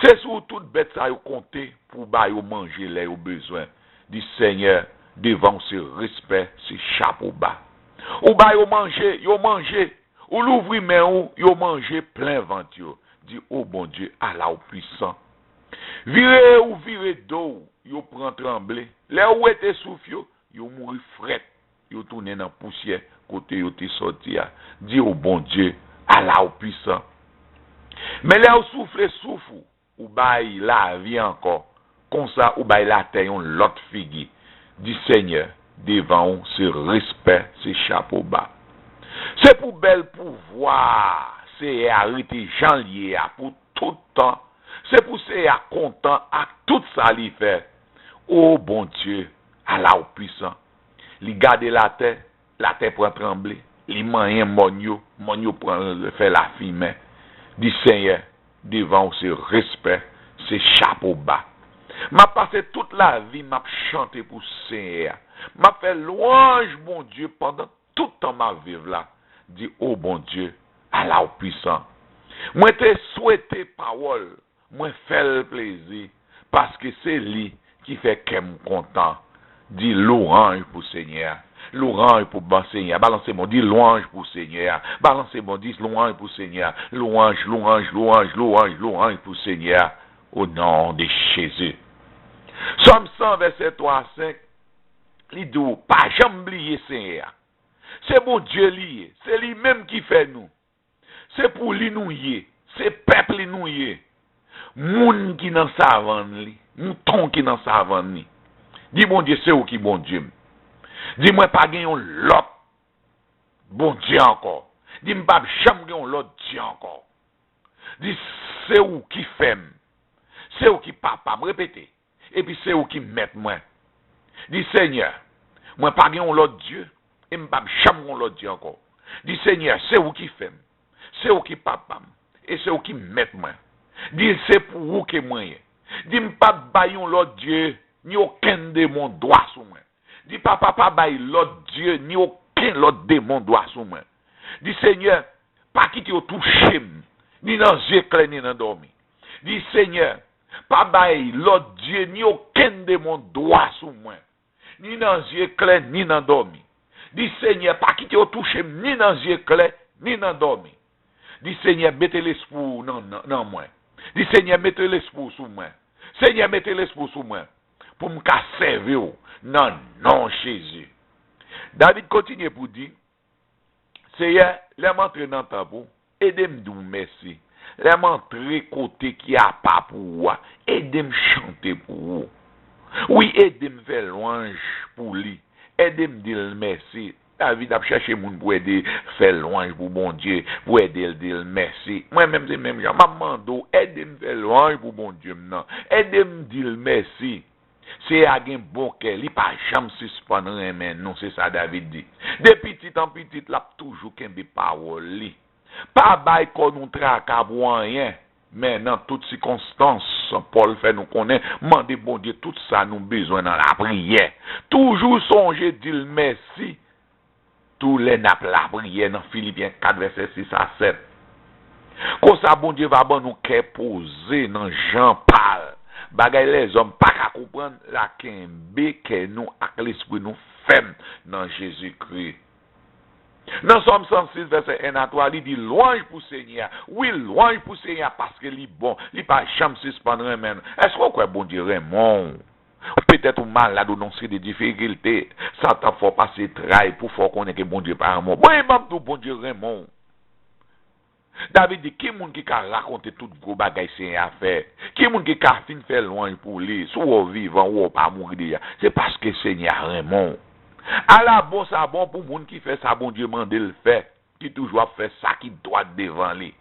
Se sou ou tout bèt sa yo konte pou w ba yo manje lè yo bezwen. Di, Senyè, devan w se respè, se chapo ba. Ou ba yo manje, yo manje. Ou louvri men ou, yo manje plen vant yo. Di, O Bondye, ala w pwisan! Vire ou vire do w, yo pran tranble. Lè ou wete souf yo, yo mouri frèt. Yo tounen nan pousyè kote yo te sòti a. Di, O Bondye, ala w pwisan! Men lè ou soufle souf ou, ou bay lavi ankò. Konsa, ou bay latè yon lòt figi. Di, Senyè, devan ou se respè, se chapo ba. Se pou bèl pouvwa Seyè a rete jan l ye a pou tout tan. Se pou Seyè a kontan ak tout sa li fè. O Bondye, ala w pwisan! Li gade latè, latè pran tranble. Li manyen mòn yo, mòn yo pran fè lafimen. Di, Senyè, devan w se respè, se chapo ba. M ap pase tout lavi m ap chante pou Senyè a. M ap fè lwanj Bondye pandan tout tan m ap viv la. Di, O Bondye, ala w pwisan! Mwen te swete pawòl, mwen fè l plezi, paske se li ki fè kè m kontan. Di lwanj pou Senyè a. Lwanj pou bon Senyè a. Balanse men w, di lwanj pou Senyè a. Balanse men w, di lwanj pou Senyè a. Lwanj, lwanj, lwanj, lwanj, lwanj pou Senyè a. O non de Jezi. Sòm san, vèsè twa a senk, li di w, pa janm bliye Senyè a. Se Bondye li ye. Se li menm ki fè nou. Se pou li nou ye. Se pèp li nou ye. Moun ki nan savann li. Mouton ki nan savann li. Di Bondye, se ou ki Bondye m. Di mwen pa gen yon lòt Bondye ankò. Di m p ap janm gen yon lòt Dye ankò. Di se ou ki fè m. Se ou ki papa m. Repete. Epi se ou ki mèt mwen. Di Senyè, mwen pa gen yon lòt Dye, e m p ap janm gen yon lòt Dye ankò. Di Senyè, se ou ki fè m. Se ou ki papa m. E se ou ki mèt mwen. Di se pou ou ke mwen ye. Di m p ap bay yon lòt Dye, ni okenn demon dwa sou mwen. Di papa pa bay lòt Dye, ni okenn lòt demon dwa sou mwen. Di Senyè, pa kite yo touche m, ni nan zye klè, ni nan dòmi. Di Senyè, pa bay lòt Dye, ni okenn demon dwa sou mwen. Ni nan zye klè, ni nan dòmi. Di Senyè, pa kite yo touche m, ni nan zye klè, ni nan dòmi. Di Senyè, mete lespri w nan, nan, nan mwen. Di Senyè, mete lespri w sou mwen. Senyè, mete lespri w sou mwen. Pou m ka sèvi w nan non Jezi. David kontinye pou di, Seyè, lè m antre nan tanp ou, ede m di w mèsi. Lè m antre kote ki apa pou ou a, ede m chante pou ou. Wi, ede m fè lwanj pou li. Ede m di l mèsi. David ap chèche moun pou ede fè lwanj pou Bondye, pou ede l di l mèsi. Mwen menm se menm jan. M ap mande w, ede m fè lwanj pou Bondye m nan. Ede m di l mèsi. Seyè a gen bon kè, li pa janm sispann renmen nou, se sa David di. De pitit an pitit, l ap toujou kenbe pawòl li. Pa bay kò nou traka pou anyen, men nan tout sikonstans, Pòl fè nou konnen, mande Bondye tout sa nou bezwen nan lapriyè. Toujou sonje di l mèsi tou lè n ap lapriyè nan Filipyen kat vèsè sis a sèt. Konsa, Bondye va ban nou kè poze nan jan pa l. Bagay lèzòm pa ka konprann, l a kenbe kè nou ak lespri nou fèm nan Jezikri. Nan Sòm san sis, vèsè en a twa, li di, lwanj pou Senyè a. Wi, lwanj pou Senyè a, paske li bon. Li pa janm sispann renmen nou. Èske w kwè Bondye renmen w? Petèt ou malad, ou nan yon seri de difikilte. Satan fè w pase tray pou fè w konnen ke Bondye pa renmen w. Bon, e ban m di w, Bondye renmen w. David di, ki moun ki ka rakonte tout gwo bagay Senyè a fè? Ki moun ki ka fin fè lwanj pou li? Si w wè w vivan, w wè w pa mouri deja, se paske Senyè a renmen w. Ala bon sa bon pou moun ki fè sa Bondye mande l fè, ki toujou ap fè sa ki dwat devan li.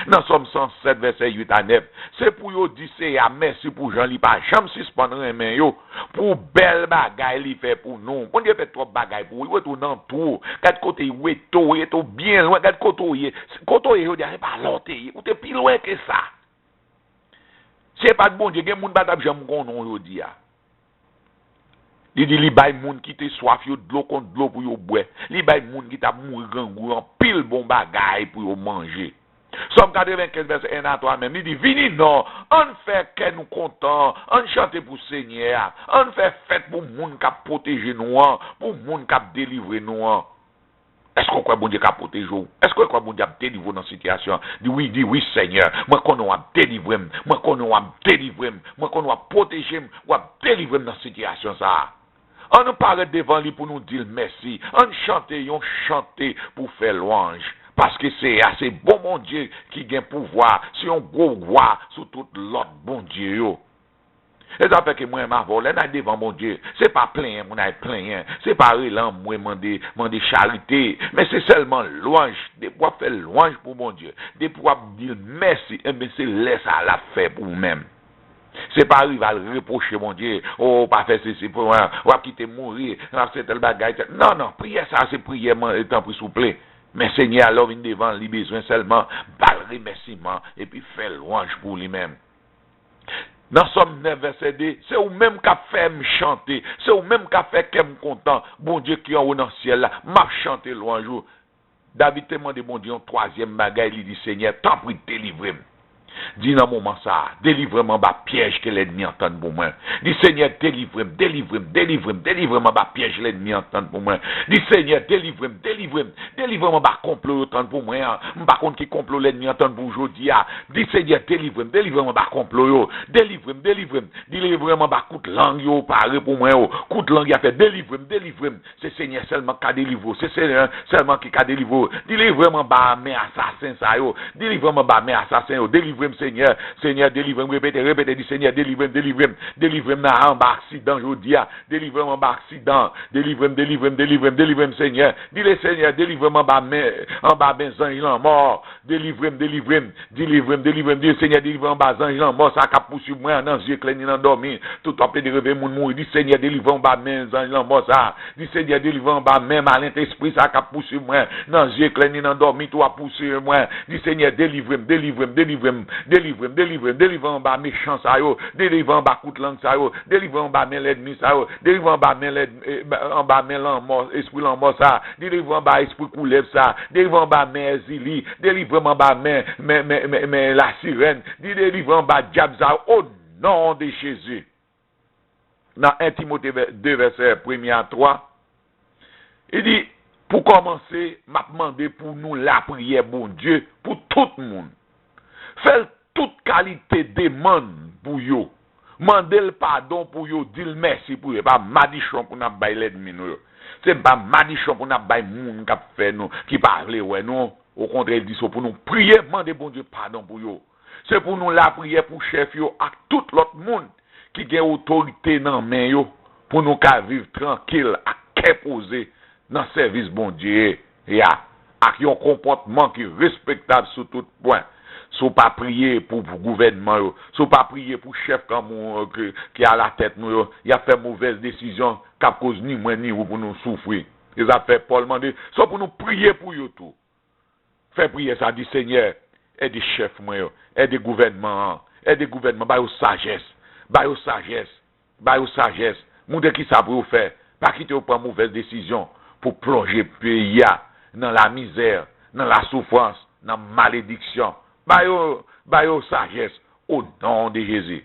Nan Sòm san sèt, vèsè uit a nèf, se pou yo di Seyè a mèsi pou jan li pa janm sispann renmen yo, pou bèl bagay li fè pou nou. Bondye fè twòp bagay pou ou, li wete w nan twou. Gad kote l wete w, li wete w byen lwen. Gad kote w ye. Kote w ye jodi a, se pa la w te ye. Ou te pi lwen ke sa. Si se pa t Bondye, gen moun pa t ap janm konnen w jodi a. Li di li bay moun ki te swaf yo dlo kont dlo pou yo bwè. Li bay moun ki t ap mouri grangou anpil bon bagay pou yo manje. Sòm katrevenkenz, vèsè en a twa menm, li di, vini non, ann fè kè nou kontan, ann chante pou Senyè a, ann fè fèt pou moun k ap pwoteje nou an, pou moun k ap delivre nou an. Èske w kwè Bondye ka pwoteje w? Èske w kwè Bondye ap delivre w nan sitiyasyon an? Di wi, di wi, Senyè, mwen konnen w ap delivre m. Mwen konnen w ap delivre m. Mwen konnen w ap pwoteje m. W ap delivre m nan sitiyasyon sa a. Ann nou parèt devan li pou nou di l mèsi. Ann chante yon chante pou fè lwanj. Paske Seyè a se bon Bondye ki gen pouvwa, se yon gwo wa sou tout lòt bondye yo. Se sa fè ke mwen menm avè w, lè n al devan Bondye, se pa plenyen pou n al plenyen, se pa rele anmwe mande, mande charite, men se sèlman lwanj. Depi w ap fè lwanj pou Bondye, depi w ap di l mèsi, enben se lè sa a l ap fè pou ou menm. Se pa rive al repwoche Bondye, o, w pa fè sesi pou mwen, w ap kite m mouri, w ap se tèl bagay, tèl. Non, non, priyè sa a se priyè, tanpri souple. Men Senyè a, lè w vin devan l, li bezwen sèlman ba l remèsiman epi fè lwanj pou li menm. Nan Sòm nèf, vèsè de, se ou menm k ap fè m chante, se ou menm k ap fè kè m kontan, Bondye ki anwo nan syèl la, m ap chante lwanj ou. David te mande Bondye yon twazyèm bagay, li di, Senyè, tanpri, delivre m. Di nan moman sa a, delivre m anba pyèj ke lènmi an tann pou mwen. Di, Senyè, delivre m, delivre m, delivre m, delivre m anba pyèj lènmi an tann pou mwen. Di, Senyè, delivre m, delivre m, delivre m anba konplo yo tann pou mwen an. M pa konn ki konplo lènmi an tann pou jodi a. Di, Senyè, delivre m, delivre m anba konplo yo. Delivre m, delivre m, delivre m anba kout lang yo pare pou mwen yo. Kout lang y ap fè, delivre m, delivre m. Se Senyè sèlman ki ka delivre w. Se Senyè sèlman ki ka delivre w. Delivre m anba men asasen sa yo. Delivre m anba men asasen yo. Delivre m, Senyè. Senyè, delivre m. Repete, repete, di, Senyè, delivre m, delivre m. Delivre m nan anba aksidan jodi a. Delivre m anba aksidan. Delivre m, delivre m, delivre m, delivre m, Senyè. Di le Senyè, delivre m anba men, anba men zanj lanmò. Delivre m, delivre m, delivre m, delivre m, di Senyè, delivre m anba zanj lanmò sa k ap pouswiv mwen nan zye klè ni nan dòmi. Tout w ap plede reve moun mouri. Di Senyè, delivre m anba men zanj lanmò sa. Di Senyè, delivre m anba men malentespri sa k ap pouswiv mwen nan zye klè ni nan dòmi tou ap pouswiv mwen. Di Senyè, delivre m, delivre m, delivre m, delivre m, delivre m, delivre m anba mechan sa yo. Delivre m anba kout lang sa yo. Delivre m anba men lènmi sa yo. Delivre m anba men lènmi, eh, anba men lanmò, espri lanmò sa. Delivre m anba espri koulèv sa. Delivre m anba men Èzili. Delivre m anba men, men, men, men, men lasirèn. Di delivre m anba dyab sa. O non de Jezi. Nan en Timote vè- de vèsè premye a twa, li di, pou kòmanse, m ap mande pou nou lapriyè Bondye pou tout moun. Fè l tout kalite demann pou yo. Mande l padon pou yo, di l mèsi pou yo. Se pa madichon pou n ap bay lènmi nou yo. Se pa madichon pou n ap bay moun k ap fè nou, ki pa vle wè nou. Okontrè, li di se pou nou priye, mande Bondye padon pou yo. Se pou nou lapriyè pou chèf yo ak tout lòt moun ki gen otorite nan men yo, pou nou ka viv trankil ak kè poze nan sèvis Bondye a, ak yon konpòtman ki respektab sou tout pwen. Si w pa priye pou, pou gouvènman yo, si w pa priye pou chèf kanmou ki, ki alatèt nou yo, y ap fè movèz desizyon k ap koz ni mwen ni ou pou nou soufri. Se sa k fè Pòl mande, se pou nou priye pou yo tou. Fè priyè sa, di, Senyè, ede chèf mwen yo, ede gouvènman an, ede gouvènman, ba yo sajès, ba yo sajès, ba yo sajès, montre ki sa pou yo fè, pa kite yo pran movèz desizyon pou plonje peyi a nan lamizè, nan lasoufrans, nan malediksyon. Ba yo, ba yo sajès, o non de Jezi.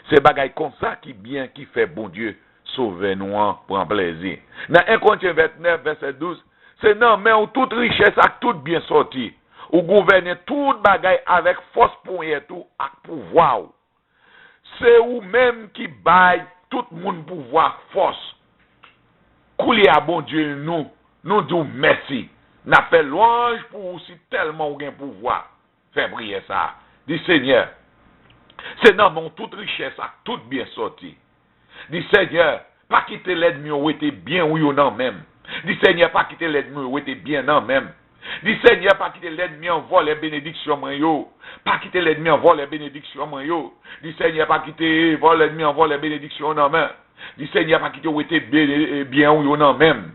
Se bagay konsa ki byen ki fè Bondye Sovè nou an pran plezi. Nan en Korentyen vennèf, vèsè douz, se nan men w tout richès ak tout byen sòti. Ou gouvène tout bagay avèk fòs ponyèt ou ak pouvwa w. Se ou menm ki bay tout moun pouvwa ak fòs. Koulye a, Bondye nou, nou di w mèsi. N ap fè lwanj pou ou si tèlman ou gen pouvwa. Fè priyè sa a. Di, Senyè, se nan men w tout richès ak tout byen sòti. Di, Senyè, pa kite lènmi yo wete byen ou yo nan men m. Di, Senyè, pa kite lènmi yo wete byen nan men m. Di, Senyè, pa kite lènmi an vòlè benediksyon mwen yo. Pa kite lènmi an vòlè benediksyon mwen yo. Di, Senyè, pa kite vòlè, lènmi an vòlè benediksyon yo nan men. Di, Senyè, pa kite yo wete byen, byen ou yo nan men m.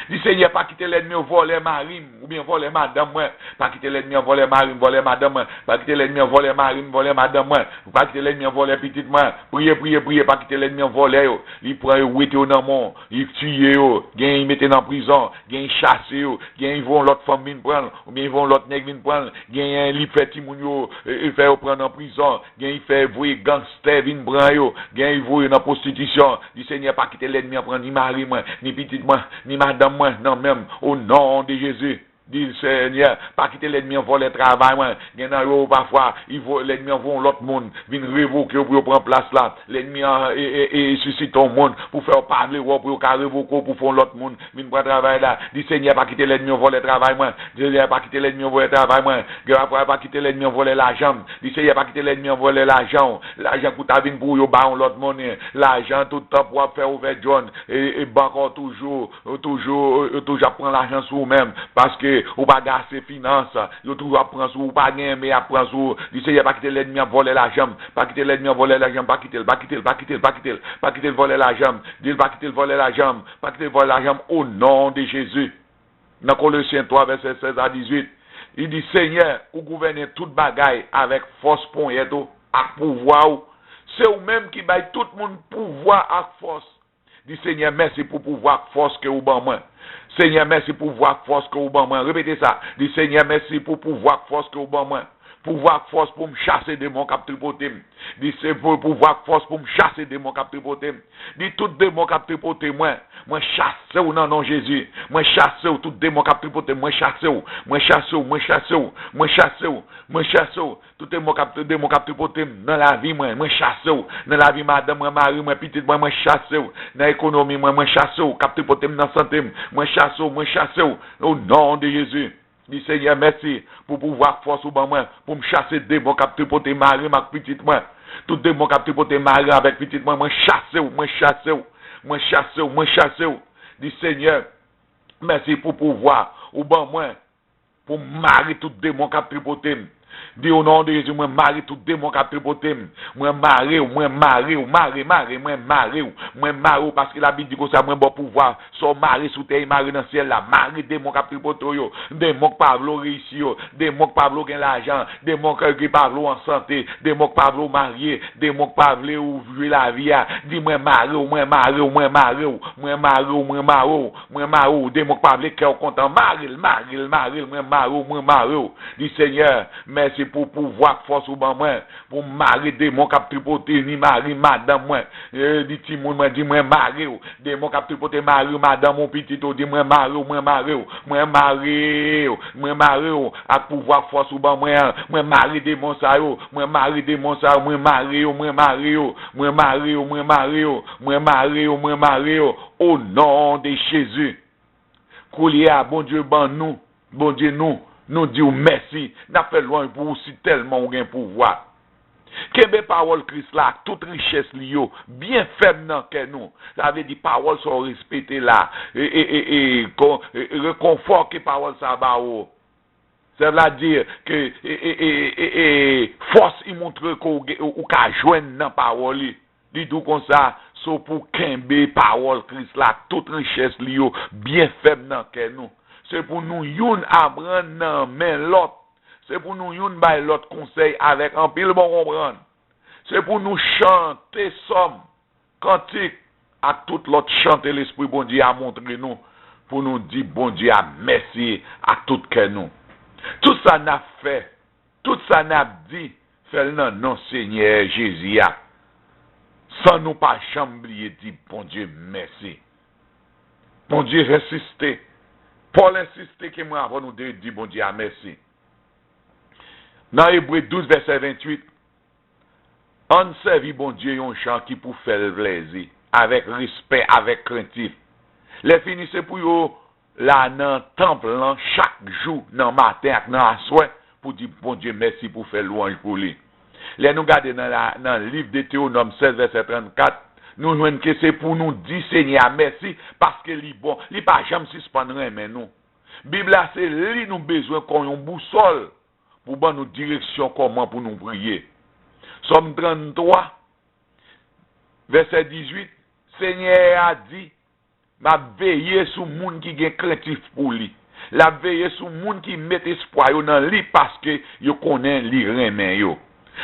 Di, Senyè, pa kite lènmi yo vòlè mari m, oubyen vòlè madanm mwen. Pa kite lènmi an vòlè mari m, vòlè madanm mwen. Pa kite lènmi an vòlè mari m, vòlè madanm mwen. Pa kite lènmi an vòlè pitit mwen. Priye, priye, priye, pa kite lènmi an vòlè yo. Li pran yo, wete yo nan men w. Li tiye yo. Genyen li mete nan prizon. Genyen li chase yo. Genyen li voye yon lòt fanm vin pran l. Oubyen li voye yon lòt nèg vin pran l. Genyen li fè timoun yo, e, e fè yo pran nan prizon. Genyen li fè voye gangstè vin pran yo. Genyen li voye nan pwostitisyon. Di, Senyè, pa kite lènmi an pran ni mari mwen, ni pitit mwen, ni madanm mwen nan men m. O non de Jezi. Di, Senyè, pa kite lènmi an vòlè travay mwen. Gen nan yo pafwa, li vo-, lènmi an voye yon lòt moun vin revoke yo pou yo pran plas la. Lènmi an, e, e, e, sisite yon moun pou fè w pa vle wè w, pou yo ka revoke w, pou fè yon lòt moun vin pran travay la. Di, Senyè, pa kite lènmi an vòlè travay mwen. Di, Senyè, pa kite lènmi an vòlè travay mwen. Gen pafwa, pa kite lènmi an vòlè lajan m. Di, Senyè, pa kite lènmi an vòlè lajan w. Lajan k ou ta vin pou w, yo ba yon lòt moun. Lajan tout tan pou w ap fè ouvè djòn. E, e bank ou toujou, ou toujou, ou toujou ap pran lajan sou ou menm. Paske ou pa gen ase finans. Yo toujou ap pran sou ou, ou pa genyen, men y ap pran sou ou. Di, Senyè, pa kite lènmi an vòlè lajan m. Pa kite lènmi an vòlè lajan m. Pa kite l, pa kite l, pa kite l, pa kite l. Pa kite l vòlè lajan m. Di l pa kite l vòlè lajan m. Pa kite l vòlè lajan m, o non de Jezi. Nan Kolosyen twa, vèsè sèz a dizuit, li di, Senyè, ou gouvène tout bagay avèk fòs ponyèt ou ak pouvwa ou. Se ou menm ki bay tout moun pouvwa ak fòs. Di, Senyè, mèsi pou pouvwa ak fòs ke ou ban mwen. Senyè, mèsi pou pouvwa ak fòs ke ou ban mwen. Repete sa. Di, Senyè, mèsi pou pouvwa ak fòs ke ou ban mwen. Pouvwa ak fòs pou m chase demon k ap tripote m. Di, se pou, pouvwa ak fòs pou m chase demon k ap tripote m. Di, tout demon k ap tripote mwen, mwen chase w nan non Jezi. Mwen chase w, tout demon k ap tripote m, mwen chase w. Mwen chase w, mwen chase w, mwen chase w, mwen chase w. Tout demon k ap, demon k ap tripote m nan lavi mwen, mwen chase w. Nan lavi madanm mwen, mari mwen, pitit mwen, mwen chase w. Nan ekonomi mwen, mwen chase w. K ap tripote m nan sante m, mwen chase w, mwen chase w. O non de Jezi. Di, Senyè, mèsi pou pouvwa ak fòs ou ban mwen pou m chase demon k ap tripote mari m ak pitit mwen. Tout demon k ap tripote mari avèk pitit mwen, mwen chase w, mwen chase w, mwen chase w, mwen chase w. Di, Senyè, mèsi pou pouvwa ou ban mwen pou m mare tout demon k ap tripote m. Di, o non de Jezi, mwen mare tout demon k ap tripote m. Mwen mare w, mwen mare w, mare, mare, mwen mare w. Mwen mare w paske Labib di konsa, mwen ba w pouvwa, sa w mare sou tè, e mare nan syèl la. Mare demon k ap tripote w yo. Demon k pa vle w reyisi yo. Demon k pa vle w gen lajan. Demon k, ki pa vle w an sante. Demon k pa vle w marye. Demon k pa vle w jwi lavi a. Di, mwen mare w, mwen mare w, mwen mare w. Mwen mare w, mwen mare w. Mwen mare w. Demon k pa vle kè w kontan. Mare l, mare l, mare l. Mwen mare w, mwen mare w. Di, Senyè, mèsi pou pouvwa ak fòs ou ban mwen pou m mare demon k ap tripote ni mari, madanm mwen, e, ni timoun mwen. Di, mwen mare w. Demon k ap tripote mari w, madanm ou, pitit ou, di, mwen mare w, mwen mare w, mwen mare w, mwen mare w ak pouvwa ak fòs ou ban mwen an. Mwen mare demon sa yo, mwen mare demon sa yo, mwen mare yo, mwen mare yo, mwen mare yo, mwen mare yo, mwen mare yo, mwen mare yo. O non de Jezi. Koulye a, Bondye ban nou, Bondye nou, nou di w mèsi. N ap fè lwanj pou ou si tèlman ou gen pouvwa. Kenbe pawòl Kris la ak tout richès li yo byen fèm nan kè nou. Sa vle di pawòl sa w resite la, e, e, e, e, kon, e, e, rekonfò ke pawòl sa ba ou. Cela dit ke, e, e, e, e, e, fòs i montre ke ou, ou, ou ka jwenn nan pawòl li. Li di w konsa, se pou kenbe pawòl Kris la ak tout richès li yo byen fèm nan kè nou. Se pou nou youn aprann nan men lòt. Se pou nou youn bay lòt konsèy avèk anpil bon konprann. Se pou nou chante sòm, kantik, ak tout lòt chante Lespri Bondye a montre nou, pou nou di Bondye a mèsi ak tout kè nou. Tout sa n ap fè, tout sa n ap di, fè l nan non Senyè Jezi a, san nou pa janm bliye di Bondye mèsi. Bondye ensiste, Pòl ensiste ke mwen avè nou de di Bondye a mèsi. Nan Ebre douz, vèsè venntuit, ann sèvi Bondye yon jan ki pou fè l plèzi, avèk respè, avèk krentif. Lèfini, se pou yo la nan tanp lan chak jou, nan maten ak nan aswè, pou di Bondye mèsi, pou fè lwanj pou li. Lè nou gade nan la, nan liv Detewonòm sèz, vèsè trannkat, nou jwenn ke se pou nou di Senyè a mèsi, paske li bon, li pa janm sispann renmen nou. Bib la se li nou bezwen kon yon bousòl pou ban nou direksyon kòman pou nou priye. Sòm tranntwa, vèsè dizuit, Senyè a di, m ap veye sou moun ki gen krentif pou li. L ap veye sou moun ki met espwa yo nan li paske yo konnen li renmen yo.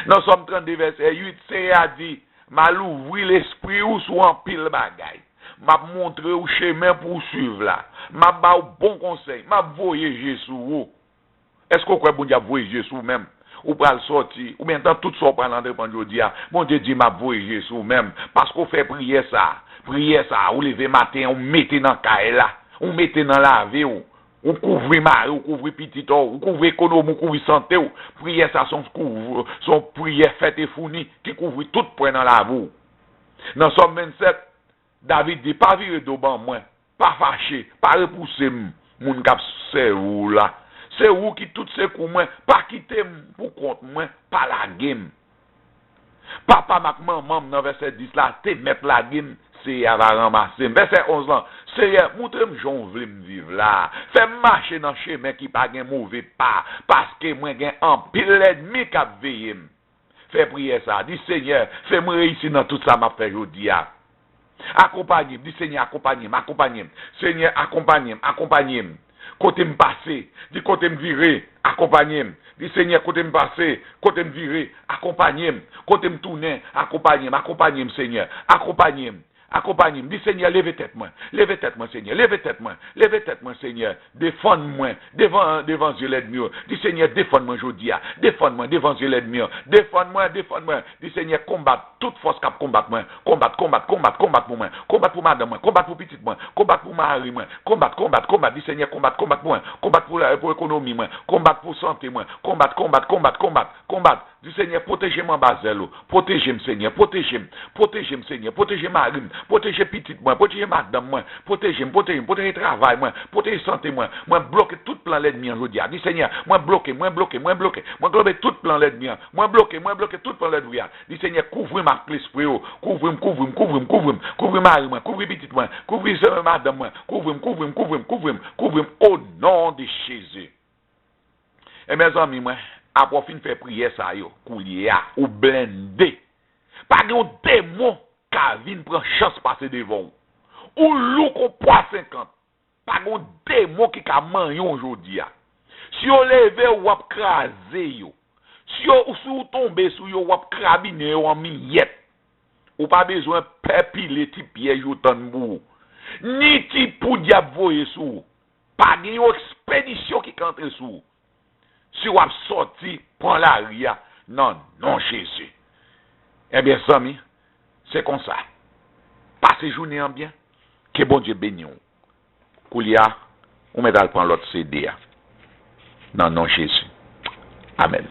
Nan Sòm trannde, vèsè uit, Senyè a di, m a louvri lespri w sou anpil bagay. M ap montre w chemen pou w suiv la. M ap ba w bon konsèy. M ap voye je sou ou. Èske w kwè Bondye ap voye je sou ou menm? Ou pral sòti, oubyen nan tout sa w pral antreprann jodi a, Bondye di, m ap voye je sou ou menm, paske w fè priyè sa a. Priyè sa a, ou leve maten an, ou mete nan kay la, ou mete nan lavi w, ou kouvri mari w, ou kouvri pitit ou, ou kouvri ekonomi w, ou kouvri sante w. Priyè sa a se yon kouv-, se yon priyè fèt e founi ki kouvri tout pwen nan lavi w. Nan Sòm vennsèt, David di, pa vire do ban mwen, pa fache, pa repouse m, moun k ap sèvi w la. Se ou ki tout sekou mwen, pa kite m pou kont mwen, pa lage m. Papa m ak manman m nan vèsè dis la te mèt lage m, Seyè a va ranmase m. Vèsè onz lan, Seyè, montre m jan w vle m viv la. Fè m mache nan chemen ki pa gen move pa, paske mwen gen anpil lènmi k ap veye m. Fè priyè sa a. Di, Senyè, fè m reyisi nan tout sa m ap fè jodi a. Akonpaye m. Di, Senyè, akonpaye m, akonpaye m. Senyè, akonpaye m, akonpaye m. Kote m pase, di, kote m vire, akonpaye m. Di, Senyè, kote m pase, kote m vire, akonpaye m. Kote m tounen, akonpaye m, akonpaye m, Senyè. Akonpaye m. Akonpaye m. Di, Senyè, leve tèt mwen. Leve tèt mwen, Senyè. Leve tèt mwen. Leve tèt mwen, Senyè. Defann mwen devan, devan zye lènmi yo. Di, Senyè, defann mwen jodi a. Defann mwen devan zye lènmi yo. Defann mwen, defann mwen. Di, Senyè, konbat tout fòs k ap konbat mwen. Konbat, konbat, konbat, konbat pou mwen. Konbat pou madanm mwen. Konbat pou pitit mwen. Konbat pou mari mwen. Konbat, konbat, konbat. Di, Senyè, konbat, konbat pou mwen. Konbat pou, pou ekonomi mwen. Konbat pou sante mwen. Konbat, konbat, konbat, konbat, konbat. Di, Senyè, pwoteje m anba zèl ou. Pwoteje m, Senyè. Pwoteje m. Pwoteje m, Senyè. Pwoteje mari m. Pwoteje pitit mwen. Pwoteje madanm mwen. Pwoteje m, pwoteje m. Pwoteje travay mwen. Pwoteje sante mwen. Mwen bloke tout plan lènmi an jodi a. Di, Senyè, mwen bloke, mwen bloke, mwen bloke. Mwen globe tout plan lènmi an. Mwen bloke, mwen bloke tout plan lènmi an. Di, Senyè, kouvri m ak lespri ou. Kouvri m, kouvri m, kouvri m, kouvri m. Kouvri mari mwen, kouvri pitit mwen, kouvri zye madanm mwen. Kouvri m, kouvri m, kouvri m, kouvri m, kouvri m. O non de Jezi. E mezanmi mwen, apre w fin fè priyè sa yo, koulye a, ou blende. Pa gen yon demon ka vin pran chans pase devan w. Ou lou kon pwa senkant. Pa gen yon demon ki ka manyen w jodi a. Si yo leve w, w ap kraze yo. Si yo, si w tonbe sou yo, w ap krabinen yo an miyèt. Ou pa bezwen pè pile ti pyèj yo tann pou ou. Ni ti poud y ap voye sou ou. Pa gen yon ekspedisyon ki ka antre sou ou. Si w ap sòti, pran lari a nan non Jezi. Ebyen, zanmi, se konsa. Pase jounen an byen. Ke Bondye beni w. Koulye a, ou mèt al pran lòt C D a. Nan non Jezi. Amèn.